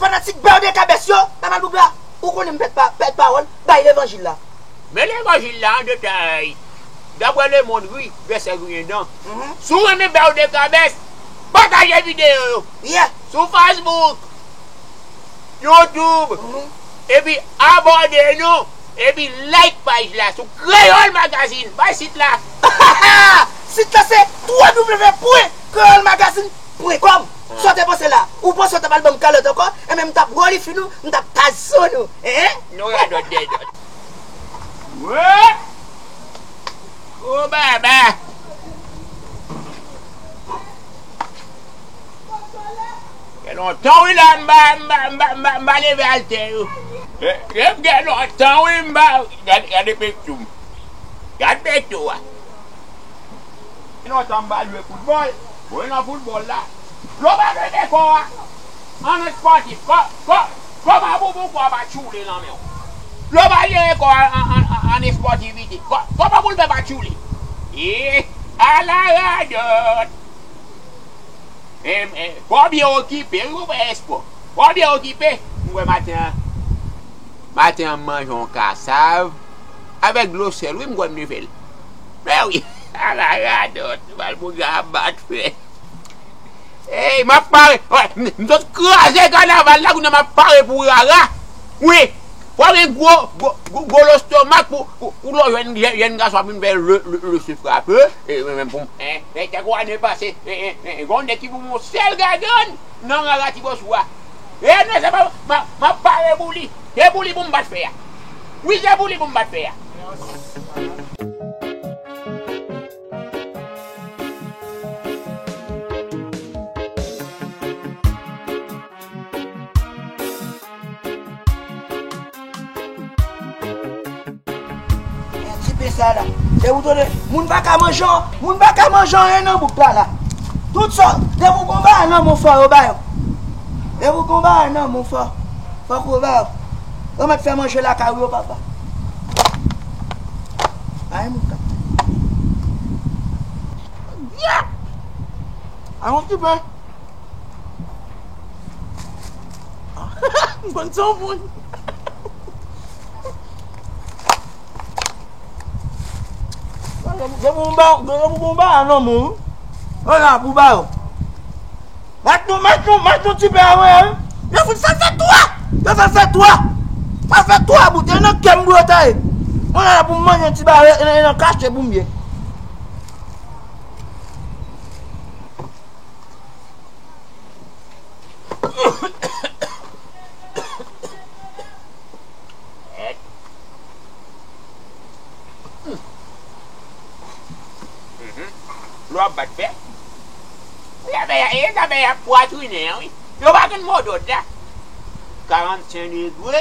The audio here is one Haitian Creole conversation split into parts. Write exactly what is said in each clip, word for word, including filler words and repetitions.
Fanatik Bèw de Kabès yo, pa mal boug la. Ou konnen m pèt pa, pèt pawòl, bay levanjil la. Men levanjil la an detay. Daprè Lemonn, wi, vèsè griyen dan. Mhm. Si w renmen Bèw de Kabès, pataje videyo yo. Yeah. Sou Facebook, YouTube, mhm, epi abòne nou, epi like paj la sou Kreyòl Magazine. Bay sit la. Sit la se w w w pwen kreyòl magazine pwen kòm. Ah. Sa w te panse la? Ou panse w t ap al ban m kalòt ankò? Enben, m t ap rolifi nou, m t ap tazo nou. Hein? Nou radòt dèdòt. Wè! O baba! Gen lontan wi la m pa, m pa, m pa, m pa, m pa leve atè yo. E, e, gen lontan wi m pa, gade, gade pechou m. Gade pechou a. Gen lontan m pa jwe foutbòl. Mwen nan foutbòl la. Lè w pa leve kò a, an espòtif, kò, kò, kòman pou, pou kò a pa tchoule nan men w? Lè w pa jere kò a an, an, an, an espòtivite, kò, kòman pou l fè pa tchoule? E, ala radòt! E, e, fò w byen okipe wi pou w fè espò. Fò w byen okipe. M wè maten an, maten an m manje yon kasav avèk dlo sèl wi, m kwè m te fè l. Men wi, ala radòt, mal pou gade bat fè. Ey, m ap pare. Wè, m, m sot kraze kanaval la, kounye a m ap pare pou rara. Wi, fò w gen gwo, gwo, gwo, gwo lestomak pou, pou, pou lè w jwenn jèn, jèn gason ap vin fè le, le, le se frape. E, men, men, pou m, en, en, kèk ane pase, en, en, en, gen yon nèg ki pou m yon sèl gagann nan rara ti bòs ou a. E, non, se pa, m a, m ap pare pou li. Se pou li pou m bat fè a. Wi, se pou li pou m bat fè a. Ti pe sa la. E ou tande, moun pa ka manje, moun pa ka manje anyen nan bouk la la. Tout sa, depi w gon bagay nan men w fò yo ba yo. Depi w gon bagay nan men w fò, fòk yo ba yo. Yo mèt fè manje lakay ou yo, papa. Ay, moun ka. Yeah! Ay, yon ti pen. M konn se yon moun. Depi w ba, depi w ba a nan men w, yo la pou ba yo. Met nou, met nou, met nou ti pen a mwen, wi. Yo fout fè l fè twa. Yo fè l fè twa. Fè l fè twa bout. E nan kè m pou yo ta ye. Mwen la pou m manje ti bagay, e nan, e nan kache pou m ye. Lè w ap bat fè, e zafè a, e zafè a ap pwatwinen an, wi. Yo pa konn modòd la. Karannsenk degre.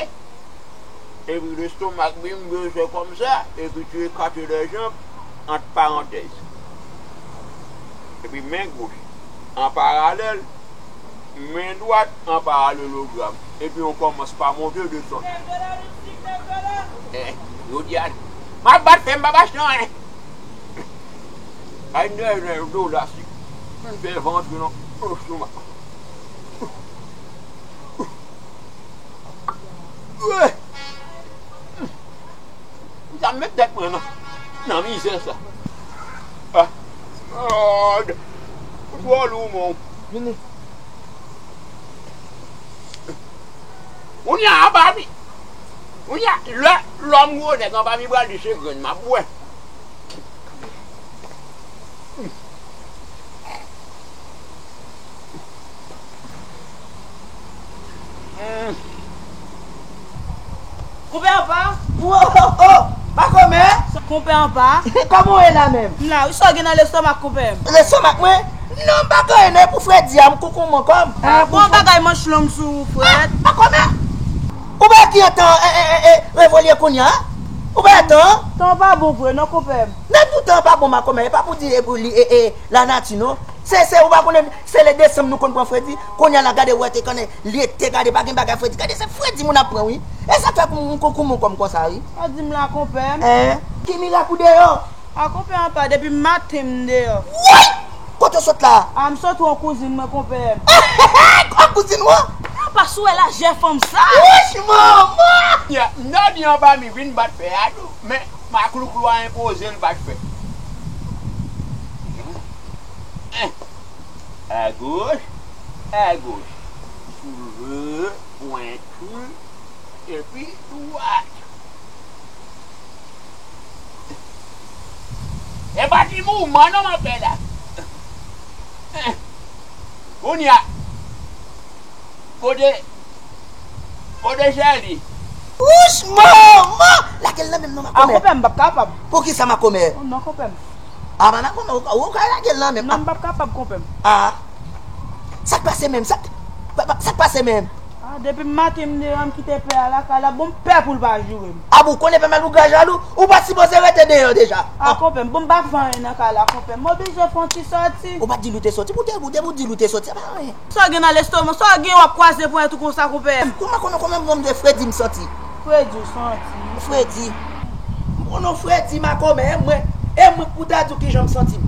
Epi lestomak byen bezwen kòmsa, epi ti ekate lèjanb, ant parantèz. Epi men goch an paralèl, men dwat an paralelogram. Epi on kòmans pa monte desann. Eh, jodi a, m ap bat fè m pa achte anyen. Ay, nènè, dola sik. M fè vant nan lestomak. M ta met tèt mwen nan, nan mizè sa. Ah. Lòd. Ou twò lou, mon. Vini. Kounye a, anba mi. Kounye a, lè lòm gwo nèg anba mi pral di se grenn m ap bwè. Konpè anpa? Wo, wo, wo! Makomè! Konpè anpa? Kòman w ye la menm? M la wi, sa w gen nan lestomak konpè m? Lestomak mwen? Non, m pa gen anyen, e pou Fredi a, m koukou mwen kòm. Ah, bon bagay manch long sou ou, frè. Ah, Makomè! Ou pa ki an tan, e, e, e, e, revolye kounye a? Ou pa tan? Tan pa bon vre, non, konpè m. Nan tout tan pa bon, Makomè, e pa pou di, e pou li, e, e, lanati, non. Se, se, ou pa konnen, se le desanm nou konn pran Fredi. Kounye a la, gade, wè, te konnen, li te gade, pa gen bagay Fredi. Gade, se Fredi moun ap pran, wi. E sa fè kou, kou, kou moun kòm konsa, wi. Sa di m la, konpè m. Hein? Ki mirak ou deyò? A, konpè anpa, depi maten m deyò. Woy! Kote w sot la? A, m sot wè yon kouzin mwen, konpè m. Yon kouzin ou an? Apa sou wè lajè fanm sa? Wouch manman! Ya, m ta di anba mi vin bat fè a tou, men maklouklou a enpoze l bat fè. Agoch, agoch, soulve, pwenti, epi dwat. E pa ti mouvman non m ap fè la. Kounye a, kote, kote Chèli? Wouch manman! Lage l nan men m non makomè. A, konpè m p ap kapab. Poukisa makomè? Oh, non, konpè m. A, makomè, ou ka lage l nan men m. Non, m p ap kapab, konpè m. A, sa k pase menm? Sa k pase menm? A, depi maten m deyò, m kite pè a lakay la, bon, m pè pou l pa joure m. A, bon, ou konnen fè mal ou gra jalou, ou pa t sipoze rete deyò deja. A, konpè m, bon, m pa fè anyen nan kay la, konpè m, m oblije fè yon ti sòti. Ou pa t di l ou te sòti, pou te, pou te, pou di l ou te sòti, a pa anyen. Sa w gen nan lestomak, sa w gen w ap kwaze ponyèt ou konsa, konpè m. Kòman, kòman, kòman, kòman fredi m santi? Fredi w santi? Fredi. M konnen w fredi makomè, e mwen, e mwen k pou ta di w kijan m santi m.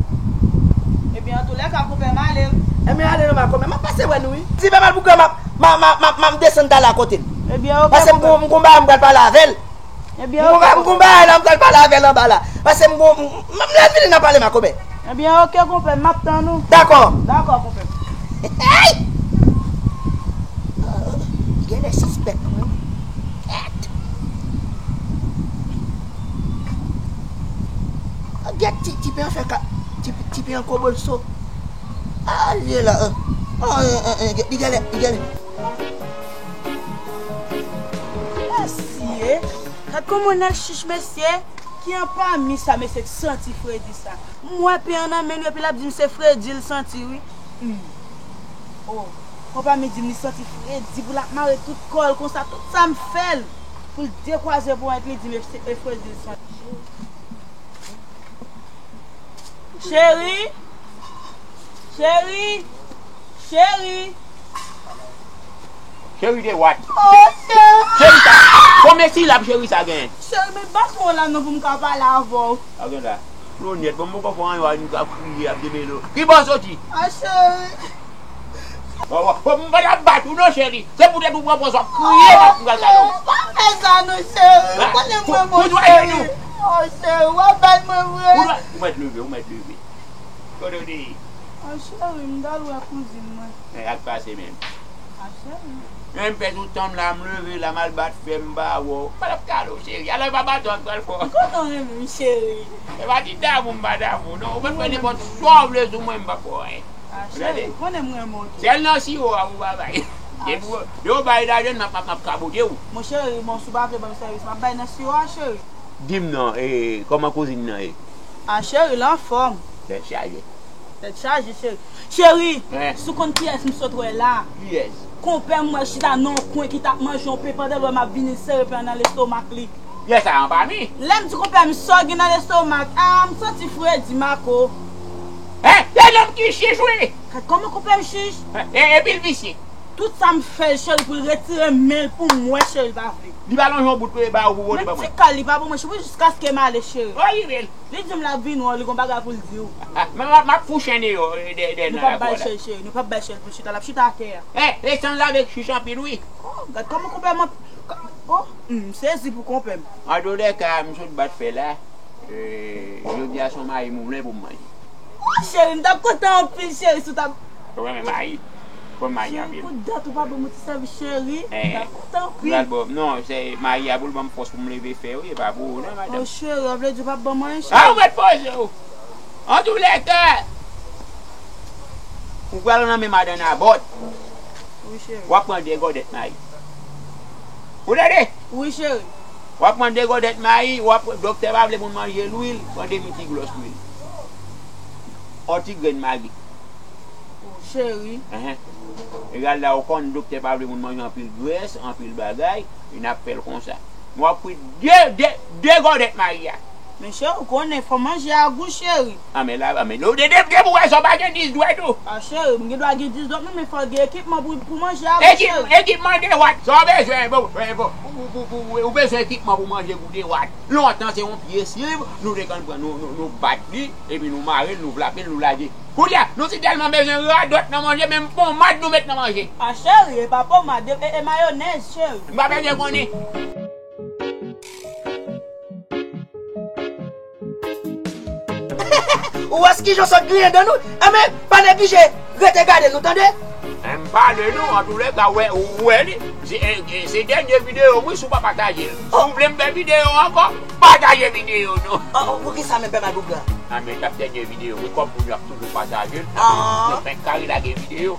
Ebyen, antoulèka, konpè m ale wi. Ebyen, ale non makomè, m ap pase wè nou wi. Di fè mal pou kè m ap, m ap, m ap, m ap, m ap desann t ale a kote l. Ebyen, oke, konpè m. Paske m gon, m gon bagay m pral pale avè l. Ebyen, oke, konpè m. M gon bagay la, m pral pale avè l anba la. Paske m gon, m, m, m lè vini nan pale makomè. Ebyen, oke, konpè m, m ap tann ou. Dakò. Dakò, konpè m. Hey! Genlè sispèk mwen. Kèt! Gèt ti, ti pè an fè ka, ti, ti pè an kobolso. A, li la, an. An, an, an, an, li genlè, li genlè. Mesye, gad kòman Nèl chich, mesye. Ki anpami sa, mesye, k santi fredi sa? M wè pè an nan men l, epi l ap di m se fredi l santi, wi. Hmm. Oh, konpami di m li santi fredi pou l ap mare tout kò l konsa, tout sa m fè l pou l dekwaze ponyèt li di m e se, e fredi l santi. Cheri! Cheri! Cheri! Cheri de what? Oh, cheri! Cheri sa! Konbyen silab cheri sa genyen? Cheri, men bat mwen la non pou m ka pale avè w. Sa gen la? Klonyèt, bon, m poko fè anyen, w ap kriye, ap demele w. Ki bò w soti? A, cheri. Bon, bon, bon, m pa t ap bat ou non, cheri. Se poutèt ou pran pòz w ap kriye, m ap pral gade w. Ou pa fè sa non, cheri. Ou konnen mwen bon, cheri. Oh, cheri, w ap bat mwen vre. Ou mèt leve, ou mèt leve. Kote w te ye? A, cheri, m t al wè kouzin mwen. E, sa k pase menm? A, cheri. Men m fè tout tan m la, m leve la, m al bat fè, m pa wè w. M pa t ap kale w, cheri. Alò, e pa baton an k pral fè w. Kote w renmen m, cheri? E pa ti damou m pa damou w non. Ou mèt fè nenpòt sa w vle sou mwen, m p ap fè w anyen. A, cheri, ou konnen m renmen w tou. Sèl nan siwo a pou w pa bay. Depi w bay lajan, m ap, m ap, m ap kabote w. Mon cheri, bon, si w pa vle ban m sèvis, m ap bay nan siwo a, cheri. Di m non, e, kòman kouzin nan ye? A, cheri, l anfòm. Tèt chaje. Tèt chaje, cheri. Cheri, si w konn kiyès m sot wè la? Kiyès? Konpè m wè chita nan yon kwen ki t ap manje yon pen pandan l wè m ap vini l sere pen an nan lestomak li. Kiyès sa, anpami? Lè m di konpè m sa w gen nan lestomak, a, m santi fredi, Mako. Hein? Se nonm ki chich, wi! Gad kòman konpè m chich. E, epi l visye. Tout sa m fè l, cheri, pou l retire men l pou m wè, cheri, l pa vle. Li pa lonje yon bout ba ou pou pote ban mwen? Menm ti kal li pa ban mwen, cheri, jiskaske m ale, cheri. O, li vle l. Li di m l ap vin wè w, li gon bagay pou l di w. A, m, m, m ap fouche deyò, e, dèyè, dèyè nan lakou a la. Nou p ap bay cheri, cheri, nou p ap bay cheri pou l chita, l ap chita atè a. E, e sanzave k chich anpil, wi. O, gad kòman konpè m ap, o, m sezi pou konpè m. Antoulèka, m sot bat fè la. E, jodi a se yon mayi moulen pou m manje. O, cheri, m t ap kontan anpil, cheri, si w t ap... Ou renmen mayi? Ou konn mayi anpil. Cheri, pou dat ou pa ban m yon ti sèvis, cheri, m t ap kontan anpil. Pral bon. Non, se mayi a pou l ban m fòs pou m leve fè, wi, e pa pou ou, non, madanm. O, cheri, sa vle di ou p ap ban m anyen, cheri? A, ou mèt poze w. Antoulèka, ou pral nan men madan Nabòt. Wi, cheri. W ap pran de gòdèt mayi. Ou tande? Wi, cheri. W ap pran de gòdèt mayi, w ap, doktè pa vle moun manje lwil, pran demi ti glòs lwil. On ti grenn magi. O, cheri. Enhen. Egal la, ou konn doktè pa vle moun manje anpil grès, anpil bagay, e n ap fè l konsa. W ap pran de, de, de gòdèt mayi a. Men cheri, ou konnen, fò manje a gou, cheri. A, men la, a, men, de, de, depi w wè sa, w pa gen dis dwèt ou? A, cheri, m gen dwa gen dis dwèt mwen, men fò gen ekipman pou, pou manje a gou, cheri. Ekipman de wat, sa w bezwen, bon, bon, bon, ou, ou, ou, ou, ou bezwen ekipman pou manje gou de wat. Lontan, se yon pye sib, nou te konn pran, nou, nou, nou bat li, epi nou mare l, nou frape l, nou lage. Koulye a, nou si tèlman bezwen radòt nan manje, menm ponmad nou met nan manje. A cheri, e pa ponmad, e, e mayonèz, cheri. M pa bezwen konnen. Ou wè kijan w sot griyen dan nou? Enben, pa neglije rete gade nou, tande? M pale nou, antouleka, wè, ou wè li. Se, e, e, se dènye videyo, wi, si w pa pataje l. Si w vle m fè videyo ankò, pataje videyo nou. Oh, oh, poukisa menm pè Magougra? A, men t ap dènye videyo, wi, kòm moun yo ap toujou pataje l, nou fenk kare lage videyo.